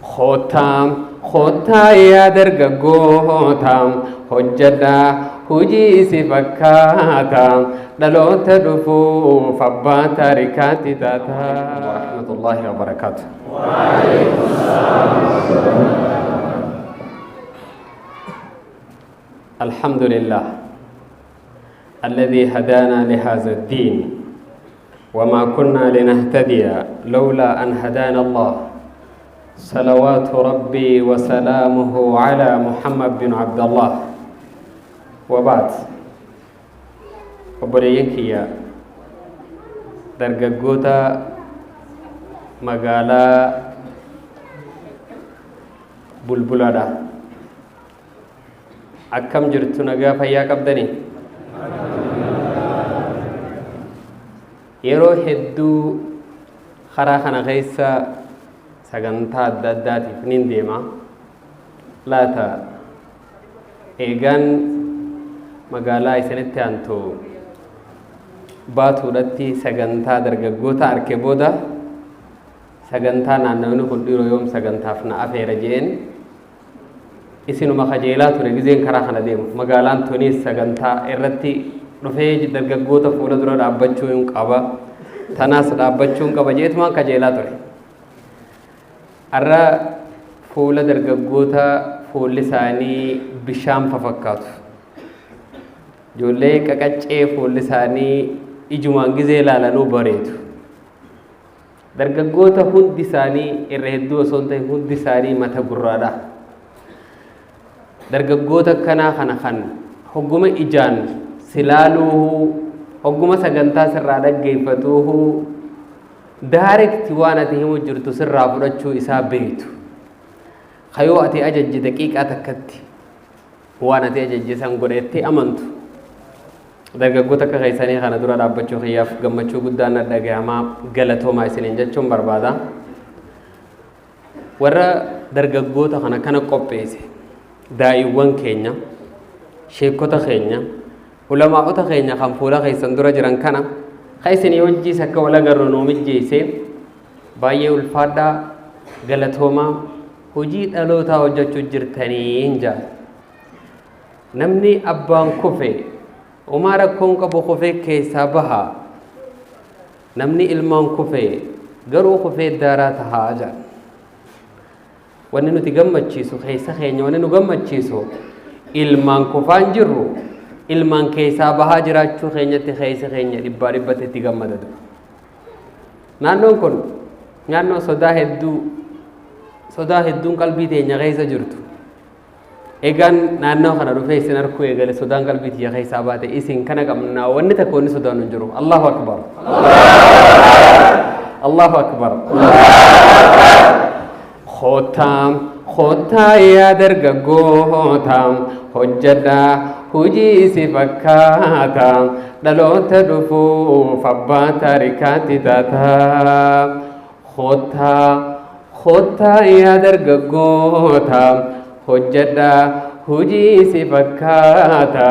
Koottaa koottaa yaa dargaggoota, hojjedhaa hojii si fakkaata, dhaloota dhufuuf abbaa taarikaatti taata. Warahmatullaahi wabarakaatu. الحمد لله الذي هدانا لهذا الدين، وما كنا لنهتدي لولا أن هدانا الله. صلوات ربي وسلامه على محمد بن عبد الله، وبعد. Obboleeyyan kiyya dargaggoota magaalaa Bulbulaadha, akkam jirtu? Nagaa fayyaa qabdanii? Yeroo hedduu karaa kana keessa sagantaa adda addaatiif nin deema. Laata eegaan magaalaa isinitti aantu Baatuudhatti sagantaa dargaggoota arke booda, sagantaa naannawni kun dhiiroo yoom sagantaaf na afeera jeen isinuma kajeelaa ture. Gizeen karaa kana deemu magaalaan tuniis sagantaa irratti dhufee dargaggoota fuula dura dhaabbachuu hin qaba, tanaas dhaabbachuu hin qaba jeetumaan kajeelaa ture. Har'a fuula dargaggoota fuulli isaanii bishaan fafakkaatu, ijoollee qaqaccee fuulli isaanii ijumaan gizee ilaalanuu bareedu, dargaggoota hundi isaanii, irra hedduu osoo hin ta'in hundi isaanii mata gurraadha. Dargaggoota akkanaa kana kan hogguma ijaan silaaluuhu, hogguma sagantaa sirraa dhaggeeffatuuhu, direct waan ati himu jirtu sirraa fudhachuu isaa beektu, kayoo ati ajajje daqiiqaa takkatti waan ati ajajje san godhetti amantu, dargaggoota akka keessanii kana dura dhaabbachuu kiyyaaf gammachuu guddaan na dhagahamaa. Galatoomaa isiniin jechuun barbaada. Warra dargaggoota kana kana qopheesse, daa'iiwwan keenya, sheekota keenya, ulamaa'ota keenya kan fuula keessan dura jiran kana ka isinii wajjiis akka wal agarru nuu mijjeesse, baay'ee ulfaadhaa, galatoomaa, hojii dhalootaa hojjechuu jirtanii hin jaa. Namni abbaan kufe homaa rakkoon qabu, kufee keessaa baha. Namni ilmaan kufe garuu kufee daaraa tahaa jaa. Wanni nuti gammachiisu, keessa keenya wanni nu gammachiisu, ilmaan kufaan jirru, ilmaan keessaa bahaa jiraachuu keenyatti keessa keenya dhibbaa dhibbatti itti gammadatu. Naannoon kun naannoo sodaa hedduu, sodaa hedduun qalbii teenya keessa jirtu. Egaan naannoo kana dhufee isin arkuu eegale, sodaan qalbii tiyya keessaa baate. Isin kana qabnaa, wanni takka wanni sodaan hin jiru. Allahu akbar, Allahu akbar. Koottaa koottaa yaa dargaggoota, hojjedhaa hojii si fakkaata, dhaloota dhufuuf abbaa taarikaatti taata. Koottaa koottaa yaa dargaggoota, hojjedhaa hojii si fakkaata,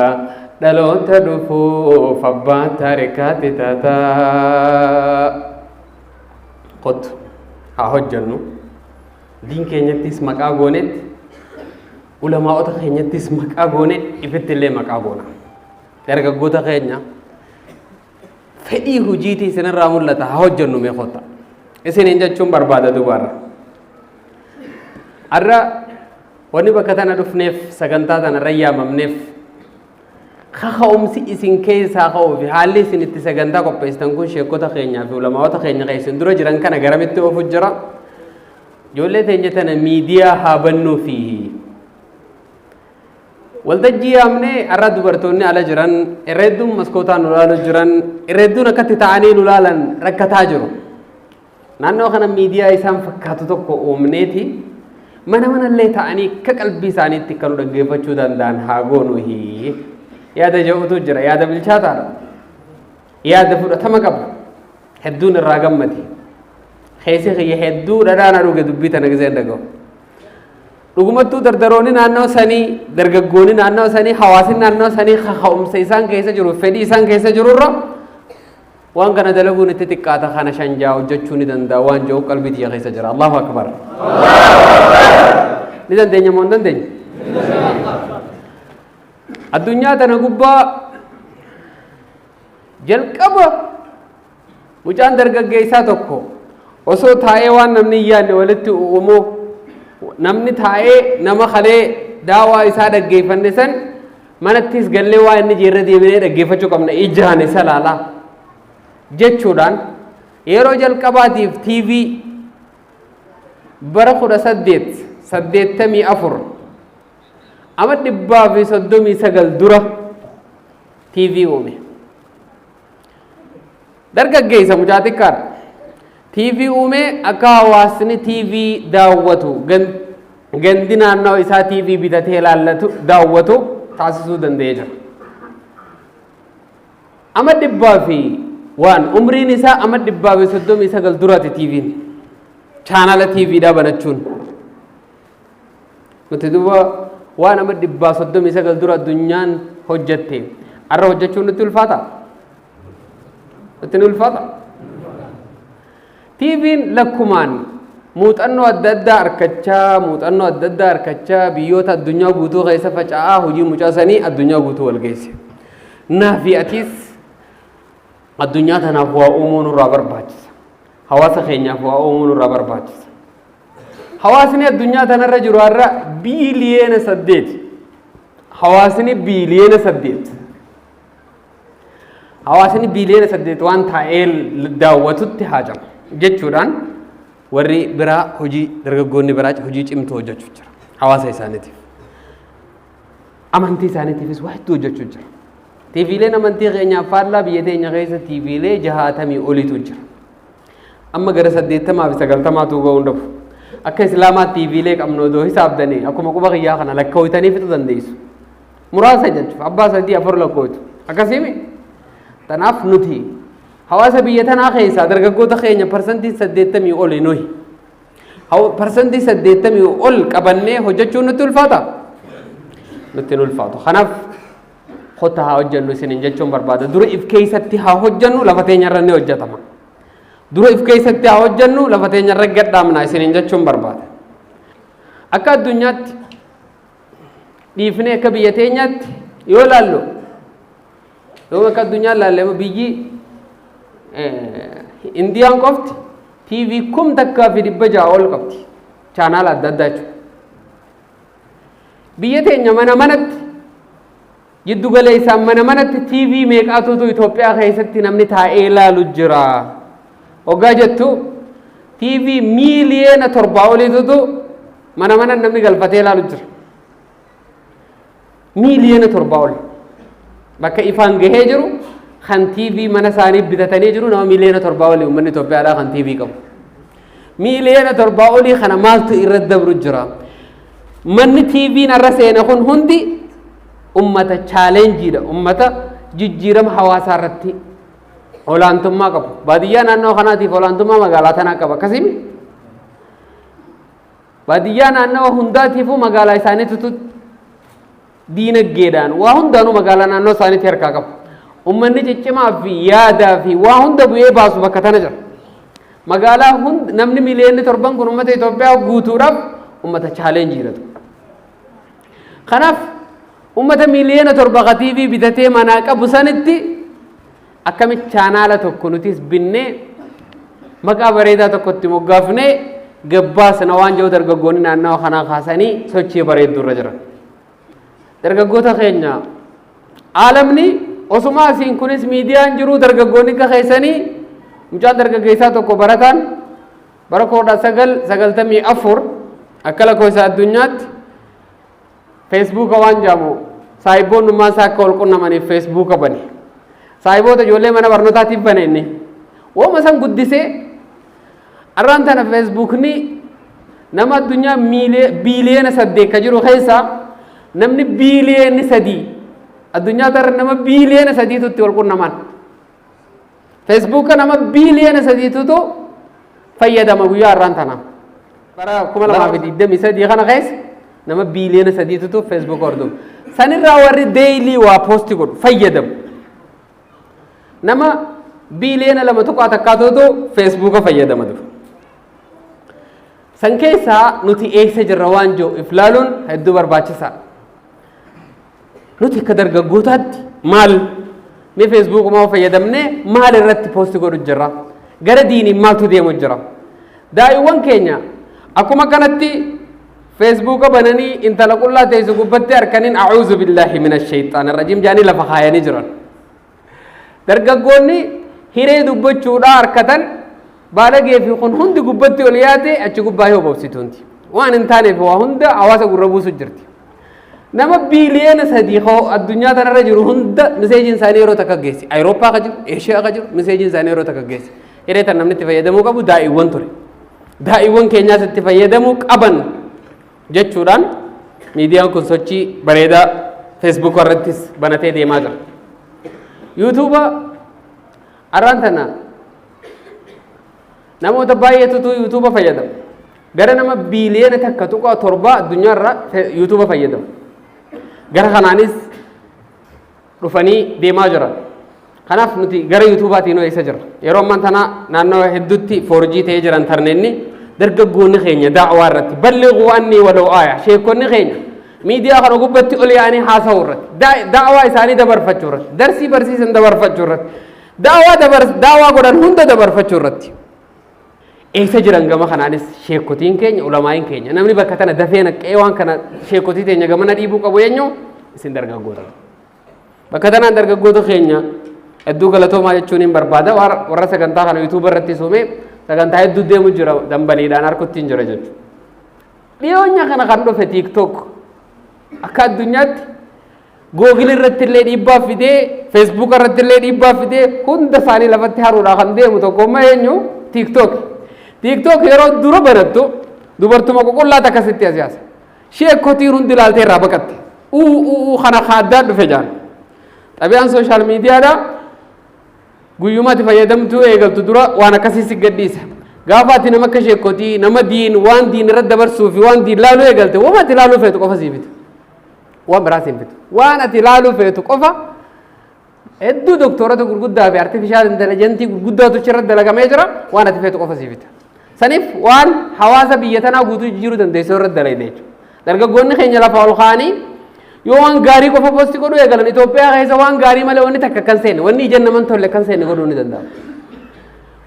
dhaloota dhufuuf abbaa taarikaatti taata. Kottu haa hojjennu. Diin keenyattis maqaa goonetti, ulamaa'ota keenyattis maqaa goone, ifitti illee maqaa goona. Dargaggoota keenya, fedhii hojiitii isinirraa mul'ata, haa hojjennu, mee kotta isiniin jechuun barbaada. Dubaarra har'a wanni bakka tana dhufneef, sagantaa tana irra yaamamneef, kaka'umsi isin keessaa ka'uu fi haalli isin itti sagantaa qopheessitan kun sheekota keenyaa fi ulamaa'ota keenya kan isin dura jiran kana garamitti oofu jira. Ijoollee teenya tana miidiyaa haa bannuu fi waltajjii yaamnee. Har'a dubartoonni ala jiran irra hedduun maskootaan nu ilaalu jiran, irra hedduun akkatti ta'anii nu ilaalan rakkataa jiru. Naannoo kana miidiyaa isaan fakkaatu tokko uumneeti mana manallee ta'anii akka qalbii isaaniitti akka nu dhaggeeffachuu danda'an haa goonu yaada jedhutu jira. Yaada bilchaataadha. Yaada fudhatama qaba. Hedduun irraa gammade. Keessi kiyya hedduu dhadhaan dhuge dubbii tana giseen dhaga'u. Dhugumattuu dardaroonni naannoo sanii, dargaggoonni naannoo sanii, hawaasni naannoo sanii kaka'umsa isaan keessa jiru, fedhii isaan keessa jirurra waan kana dalaguun itti xiqqaata, kana shan jaa hojjechuu ni danda'a waan jiru qalbii tiyya keessa jira. Allahu akbar. Ni dandeenya moo hin dandeenyu? Addunyaa tana gubbaa jalqaba mucaan dargaggeessaa tokko osoo taa'ee waan namni hin yaadne walitti uumuu, namni taa'ee nama kalee daawaa isaa dhaggeeffanne san manattis gallee waa inni jeerra deebinee dhaggeeffachuu qabna, ijaan isa laalaa jechuudhaan yeroo jalqabaatiif TV bara 1884, ama 139 dura TV uume. Dargaggeessa mucaa xiqqaadha. TV uume akka hawaasni TV daawwatu, gandi naannoo isaa TV bitatee ilaallatu, daawwatu taasisuu danda'ee jira. Ama dhibbaa fi waan umriin isaa ama 139 duraati TV'n chaanala TVdhaa banachuun. Nuti duuba waan ama 139 dura addunyaan hojjette arra hojjechuun nutti ulfaata? Nutti ni ulfaata? TV'n lakkumaan muuxannoo adda addaa arkachaa, muuxannoo adda addaa arkachaa, biyyoota addunyaa guutuu keessa faca'aa, hojii mucaa sanii addunyaa guutuu wal geesse. Naa fi atis addunyaa tanaaf waa uumuu nurraa barbaachisa. Hawaasa keenyaaf waa uumuu nurraa barbaachisa. Hawaasni addunyaa tanarra jiru har'a 8 biliyeena. Hawaasni 8 biliyeena. Hawaasni 8 biliyeena waan taa'ee daawwatutti haajama jechuudhaan warri biraa hojii, dargaggoonni biraa hojii cimtuu hojjechuu jira. Hawaasa isaaniitiif. Amantii isaaniitiifis waa hedduu hojjechuu jira. TVleen amantii keenyaaf faallaa biyya teenya keessa TVlee 60 olitu jira. Amma gara 80 fi 90tu ga'uu hin dhabu. Akka Islaamaatti TVlee qabnu odoo hisaabdanii akkuma quba kiyyaa kana lakkaa'itanii fixuu dandeessu. Muraasa jechuuf abbaa sadii afur lakkooytu. Akkasiimi? Tanaaf nuti hawaasa biyya tanaa keessaa dargaggoota keenya 80% oli nuyi. 80% ol qabannee hojjechuun nutti ulfaata? Nutti hin ulfaatu. Kanaaf kottaa haa hojjennu isiniin jechuun barbaada. Dura if keessatti haa hojjennu, lafa teenyarra ni hojjetama. Dura if keessatti haa hojjennu, lafa teenyarra gadhaamna isiniin jechuun barbaada. Akka addunyaatti dhiifnee akka biyya teenyaatti yoo ilaallu, yoo akka addunyaa ilaalle, biyyi Indiyaan qofti TV 1600 ol qabdi, chaanaala adda addaa jechuudha. Biyya teenya mana manatti, jiddu galeessaan mana manatti TV meeqaatutu Itoophiyaa keessatti namni taa'ee ilaalu jira? Hoggaa jettu TV 7 miiliyoona oliitutu mana mana namni galfatee ilaalu jira. 7 miiliyoona ol bakka ifaan gahee jiru kan TV mana isaanii bitatanii jiru nama 7 miiliyoona olii, uummanni Itoophiyaadhaa kan TV qabu. 7 miiliyoona olii kana maaltu irra dabru jira? Manni TV'n irra seene kun hundi ummata challengeiidha. Ummata jijjiirama hawaasaa irratti olaantummaa qabu. Baadiyyaa naannoo kanaatiif olaantummaa magaalaa tanaa qaba. Akkasii baadiyyaa naannawa hundaatiifuu magaalaa isaaniitu diinaggeedhaan waa hundaanuu magaalaa naannoo isaaniitti harkaa qabu. Uummanni ciccimaa fi yaadaa fi waa hunda bu'ee baasu bakka tana jira. Magaalaa hund namni 7 miiliyoonni kun uummata Itoophiyaa guutuudhaaf uummata challengeiidha. Kanaaf uummata 7 miiliyoona ka TV bitatee manaa qabu sanitti akkamitti chaanaala tokko nutis binnee maqaa bareedaa tokkotti moggaafnee gabbaasna waan jiru dargaggoonni naannawa kanaa kaasanii sochii bareedduu irra jiran. Dargaggoota keenya, aalamni osuma asiin kunis miidiyaan jiru, dargaggoonni akka keessanii, mucaan dargaggeessaa tokko barataan bara 1994 akka lakkoofsa addunyaatti Facebooka waan jedhamu saahiboonnummaan isaa akka wal qunnamaniif Facebooka bane. Saahiboota ijoollee mana barnootaatiif bane inni. Wooma san guddisee arraan tana Facebookni nama addunyaa 8 biliyeena ka jiru keessaa namni 3 biliyoonni addunyaa tarra nama 3 biliyoona itti wal qunnaman. Facebooka nama 3 biliyoona fayyadama guyyaa har'aan tana. Bara 2023 kana keessa nama 3 biliyoona Facebook hordofu. Sanirraa warri daily waa post godhu fayyadamu. Nama 2.1 biliyoona Facebooka fayyadama dura. San keessaa nuti eessa jirra waan jiru if laaluun hedduu barbaachisaadha. Nuti akka dargaggootaatti maal mee feesbuukuma fayyadamnee maal irratti post godhu jirra? Gara diiniin maaltu deemu jira? Daa'iwwan keenya akkuma kanatti feesbuuka bananii intala qullaa teessu gubbatti harkaniin "أعوذ بالله من الشيطان الرجيم" jaanii lafa kaayanii jiran. Dargaggoonni hiree dubbachuudhaa harkatan baalagee fi kun hundi gubbatti ol yaate achi gubbaa yoo bobsituunti. Waan hin taaneef waa hunda hawaasa gurra buusu jirti. Nama biiliyoona 3 addunyaa tanarra jiru hunda messageiin isaanii yeroo takka geessi. Ayirooppaa ka jiru, Eeshiyaa ka jiru, messageiin isaanii yeroo takka geessi. Hiree tan namni itti fayyadamuu qabu daa'iiwwan ture. Daa'iiwwan keenyaas itti fayyadamuu qaban jechuudhaan miidiyaan kun sochii bareedaa feesbuuk irrattis banatee deemaa jira. Yuutuuba arraan tana namoota baay'eetutu yuutuuba fayyadama. Gara nama biiliyoona 1.7 addunyaarra yuutuuba fayyadamu. Gara kanaanis dhufanii deemaa jiran. Kanaaf nuti gara yuutuubaatiin eessa jirra? Yeroo ammaan tana naannoo hedduutti 4G ta'ee jiran tarneenni dargaggoonni keenya daawaa irratti "بلغوا عني ولو آية" sheekonni keenya miidiyaa kana gubbatti ol yaa'anii haasa'uu irratti, daawaa isaanii dabarfachuu irratti, darsii barsiisan dabarfachuu irratti, daawaa dabar daawaa godhan hunda dabarfachuu irratti eessa jiran? Gama kanaanis sheekotiin keenya, ulamaayin keenya, namni bakka tana dafee naqee waan kana sheekotii teenya gamana dhiibuu qabu eenyu? Isin dargaggoota. Bakka tanaan dargaggoota keenya hedduu galatoomaa jechuun hin barbaada. Warra sagantaa kana yuutuuba irratti suumee sagantaa hedduu deemu jira, dambaliidhaan harkutti hin jira jechuudha. Dhiyoonya kana kan dhufe TikTok akka addunyaatti Google irratti illee dhiibbaa fidee, feesbuuk irratti illee dhiibbaa fidee, hunda isaanii lafatti haruudhaa kan deemu tokko eenyu? TikTok. TikTok yeroo dura barattu dubartuma ququllaata akkasitti as yaasa. Sheekotiin hundi ilaaltee irraa baqatte. Uu uu, kana kaaddaan dhufe jaan. Xabiyaan social mediadha. Guyyuma ati fayyadamtuu eegaltu dura waan akkasii si gadhiisa. Gaafa ati nama akka sheekotii, nama diin, waan diin irratti dabarsuu fi waan diin laaluu eegalte, waan ati laaluu feetu qofa sii fita. Waan biraa siin fitu. Waan ati laaluu feetu qofa. Hedduu doktorota gurguddaa fi artificial intelligence gurguddaatu achirratti dalagamee jira, waan ati feetu qofa sii fita. Saniif waan hawaasa biyya tanaa guutuu jijjiiruu dandeessu irratti dalayde jechuudha. Dargaggoonni keenya lafa ol kaa'anii yoo waan gaarii qofa post godhuu eegalan, Itoophiyaa keessa waan gaarii malee wanni takka kan seenne, wanni ija naman tolle kan seenne godhuu ni danda'ama.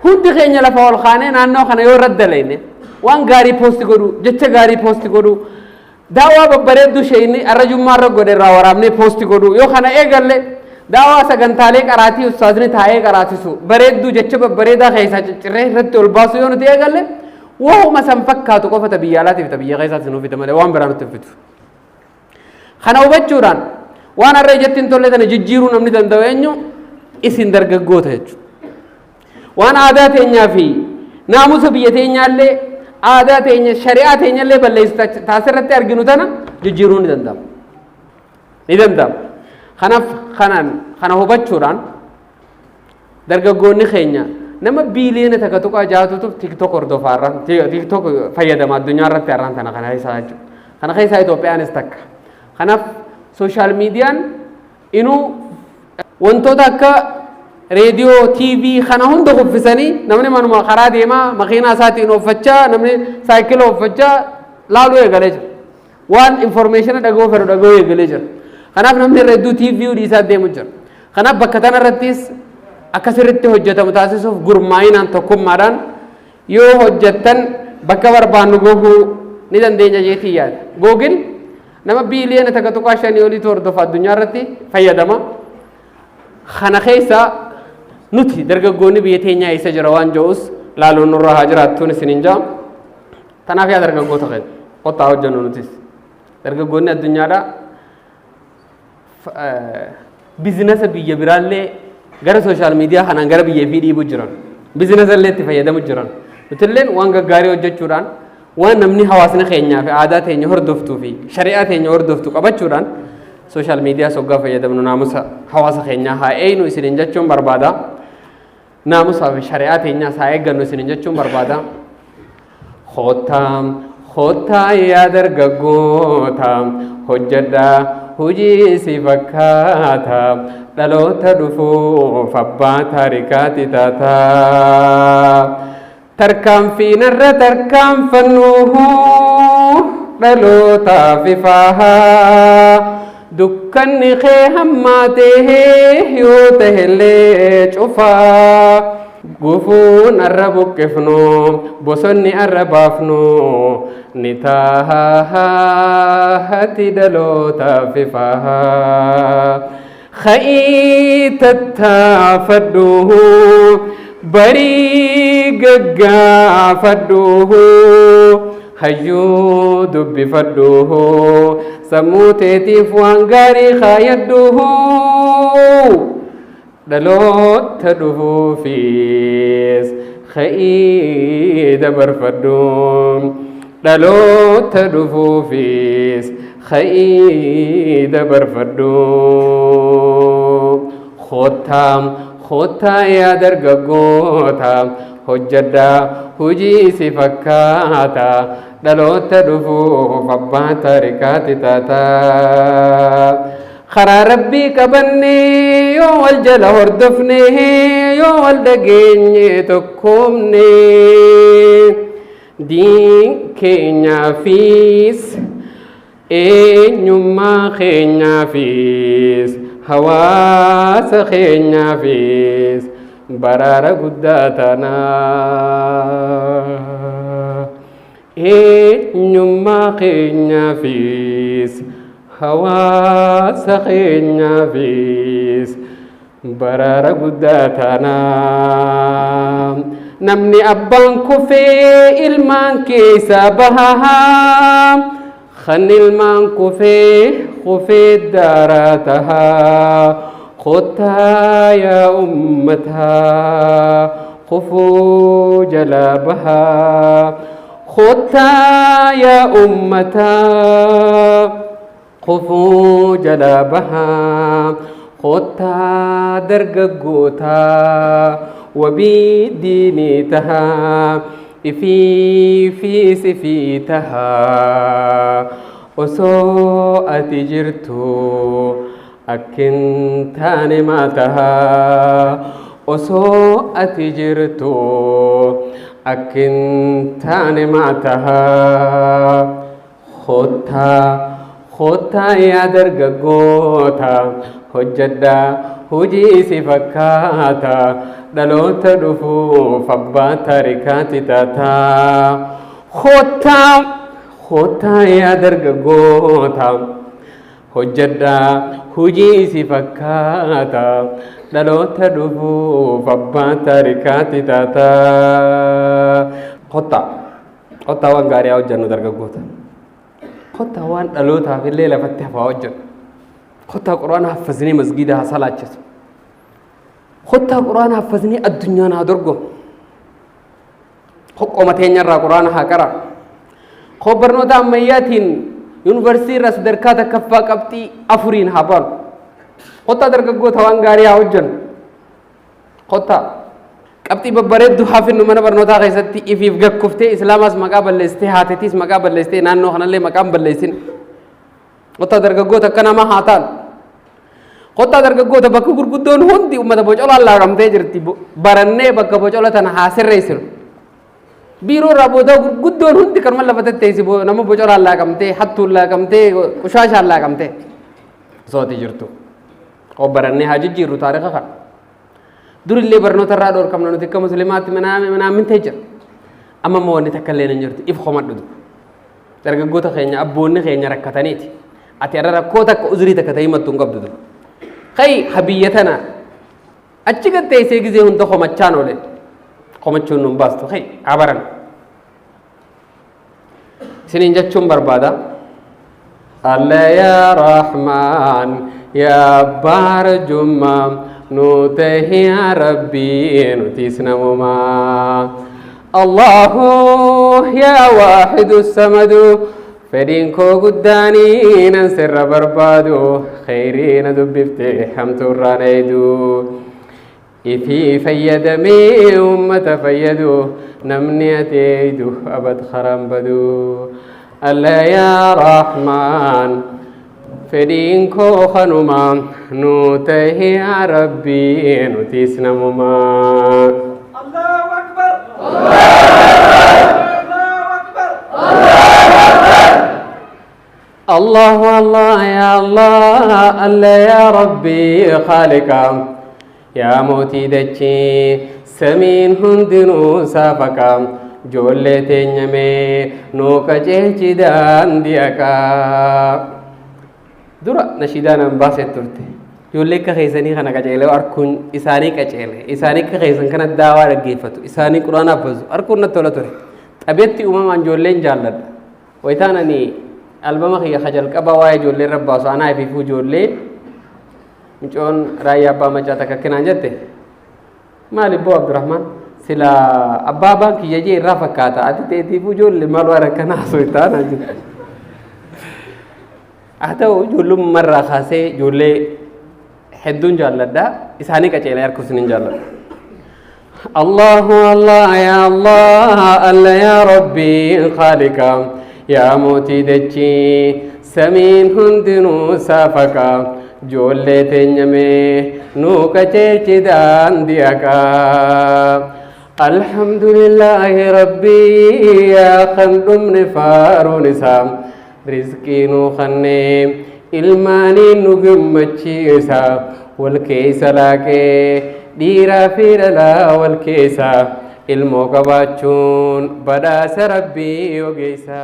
Hundi keenya lafa ol kaanee naannoo kana yoo irratti dalayne, waan gaarii post godhuu, jecha gaarii post godhuu, daawwaa babbareedduu sheeyni arrajummaa irra godhe irraa waraabnee post godhuu yoo kana eegalle, daawwaa sagantaalee qaraatii ustaazni taa'ee qaraatisu bareedduu, jecha babbareedaa keessaa ciccirree irratti ol baasu yoo nuti eegalle, wahuma san fakkaatu qofa ta biyya alaatiif ta biyya keessaatti nuuf fida malee waan biraa nutti hin fidu. Kana hubachuudhaan waan har'a ijatti hin tolle tana jijjiiruu namni danda'u eenyu? Isin dargaggoota jechuudha. Waan aadaa teenyaa fi naamusa biyya teenyaallee, aadaa teenya, shari'aa teenyallee balleessu taasirratti arginu tana jijjiiruu ni danda'ama. Ni danda'ama. Kanaaf kanaan kana hubachuudhaan dargaggoonni keenya nama biiliyoona 1.6tutu TikTok hordofaa irra TikTok fayyadama addunyaa irratti har'aan tana kana keessaa jechuudha. Kana keessaa Itoophiyaanis takka. Kanaaf social mediaan inuu wantoota akka reediyoo, TV kana hunda kuffisanii namni manuma karaa deemaa makiinaa isaatiin ooffachaa, namni saayikila ooffachaa laaluu eegalee jira. Waan information dhaga'uu fedhu dhaga'uu eegalee jira. Kanaaf namni irra hedduu TV dhiisaa deemu jira. Kanaaf bakka tana irrattis akka sirriitti hojjetamu taasisuuf gurmaa'inaan, tokkummaadhaan yoo hojjettan bakka barbaannu gahuu ni dandeenya jeetii yaada. Google nama biiliyoona 1.5 oliitu hordofa, addunyaa irratti fayyadama. Kana keessa nuti dargaggoonni biyya teenyaa eessa jira waan jedhus laaluun nurra haa jiraattuun isiniin jaa. Tanaaf yaa dargaggoota keenya, kottaa hojjennu nutis. Dargaggoonni addunyaadhaa business biyya biraallee gara social media kanaan gara biyya fi dhiibuu jiran. Business illee itti fayyadamu jiran. Nutilleen waan gaggaarii hojjechuudhaan, waan namni hawaasni keenyaa fi aadaa teenya hordoftuu fi shari'aa teenya hordoftu qabachuudhaan, social media soggaa fayyadamnu naamusa hawaasa keenyaa haa eeynu isiniin jechuun barbaada. Naamusaa fi shari'aa teenyaas haa eeggannu isiniin jechuun barbaada. Kottaa, kottaa yaa dargaggoota, hojjedhaa hojii si fakkaata, dhaloota dhufuuf abbaa taarikaati taata. Tarkaanfiin irra tarkaanfannu dhalootaaf ifaa. Dukkanni kee hammaatee yoo tahellee cufaa. Gufuun arra buqqifnu, bosonni arra baafnu ni taati dhalootaaf ifaa. Ka'ii tattaafadhu, barii gaggaafadhu, hayyuu dubbifadhu, sammuu teetiif waan gaarii kaayadhu. Dhaloota dhufuufis ka'ii dabarfadhu. Dhaloota dhufuufis ka'ii dabarfadhu. Kottaa, kottaa yaa dargaggoota, hojjedhaa hojii si fakkaata, dhaloota dhufuuf abbaa taarikaati taata. Karaa Rabbii qabannee yoo wal jala hordofne, yoo wal dhageenye tokkoomne, diin keenyaafis, eenyummaa keenyaafis, hawaasa keenyaafis baraara guddaa taana. Eenyummaa keenyaafis, hawaasa keenyaafis baraara guddaa taana. Namni abbaan kufee ilmaan keessaa bahaa, kan ilmaan kufee kufee daaraa tahaa. Kottaa yaa ummataa, kufuu jalaa bahaa. Kottaa yaa ummataa, kufuu jalaa bahaa. Kottaa dargaggootaa, wabii diinii tahaa, ifii fi sifii tahaa. Osoo ati jirtu akkin taane maa tahaa? Osoo ati jirtu akkin taane maa tahaa? Kottaa, kottaa yaa dargaggoota, hojjedhaa hojii si fakkaata, dhaloota dhufuuf abbaa taarikaati taata. Kottaa, kottaa yaa dargaggoota, hojjedhaa hojii si fakkaata, dhaloota dhufuuf abbaa taarikaati taata. Kottaa, kottaa waan gaarii haa hojjennu dargaggoota. Kottaa waan dhalootaaf illee lafatti hafaa hojjennu. Kottaa Quraana haffaznee masgiida haa salaachisu. Kottaa Quraana haffaznee addunyaan haa dorgomu. Hoqqoma teenyarraa Quraana haa qara. Koo barnoota ammayyaatiin yuunivarsiitii irraa sadarkaa takkaffaa qabxii 4n haa baanu. Kottaa dargaggoota, waan gaarii haa hojjennu. Kottaa qabxii babbareedduu haa finnu. Mana barnootaa keessatti ifiif gakkuftee, islaamaas maqaa balleessitee, haatetiis maqaa balleessitee, naannoo kanallee maqaan balleessin. Kottaa dargaggoota, akka namaa haa ta'an. Kottaa dargaggoota, bakka gurguddoon hundi uummata bocolaan laaqamtee jirti. Barannee bakka bocola tana haa sirreessinu. Biiroo irraa boodaa gurguddoon hundi kanuma lafa tetteessi, nama bocolaan laaqamtee, hattuun laaqamtee, qushaashaan laaqamtee. Osoo ati jirtu. Oo barannee haa jijjiirru taarika kana. Durillee barnoota irraa dhoorkamna nuti akka musliimaatti manaammintee jira. Amma immoo wanni takka illee hin jirtu, if komadhu. Dargaggoota keenya, abboonni keenya rakkataniiti. Ati har'a rakkoo takka, uzrii takka ta'ii mattuu hin qabdu dur. Kai habiyya tana achi gad teessee gizee hunda komachaan oole. Komachuun nun baastu, kai haa baran. Isiniin jechuun barbaada. Alla yaa Rahmaan, yaa abbaa arjummaa, nu tahi yaa Rabbii, nutis namumaa. Allahu yaa waahidu samadu, fedhiin koo guddaanii nan sirra barbaadu, kheyrii na dubbifte, hamtuurraa na eedu. Ifii fayyadamee ummata fayyadu, namni ati eeydu abad karaan badu. Alla yaa Rahmaan, fedhiin koo kanuma, nu tahi yaa Rabbii, nutis namumaa. Allahu Akbar. Allahu Allah yaa Allah Allah yaa Rabbii Khaaliqa yaa mootii dachii samiin hundinuu saafaqa ijoollee teenya mee nuu qajeelchi daandii haqaa. Dura nashiidaa nan baasee turte. Ijoollee akka keessanii kana qaceelee arkuun isaanii qaceele. Isaanii akka keessan kana daawaa dhaggeeffatu. Isaanii quraana haffazu. Arkuun natti tola ture. Xabeetti uumamaan ijoolleen jaalladha. Wayitaan ani albama kiyya ka jalqabaa waa'ee ijoollee irra baasu anaa ifiifuu ijoollee micoon raayyaa abbaa macaa takka akkanaan jette maali boo Abdurrahmaan sila abbaa abbaan kiyya jee irraa fakkaata ati teetiifuu ijoollee maal waan akkanaa haasoftaa naan jette. Haa ta'u ijoollummaa irraa kaasee ijoollee hedduun jaalladha isaanii qaceelee harkuus ni jaalladha. Allahu Allah ya Allah Allah ya Rabbi Khaliqa yaa mootii dachii samiin hundinuu saafaqa ijoollee teenya mee nuu qajeelchi daandii haqaa. Alhamdulillahi Rabbii yaa kan dhumne faaruun isaa rizqii nuu kannee ilmaanii nu gammachiisa wal keessa laaqee dhiiraa fi dhalaa wal keessa ilmoo qabaachuun badhaasa Rabbii ogeessa.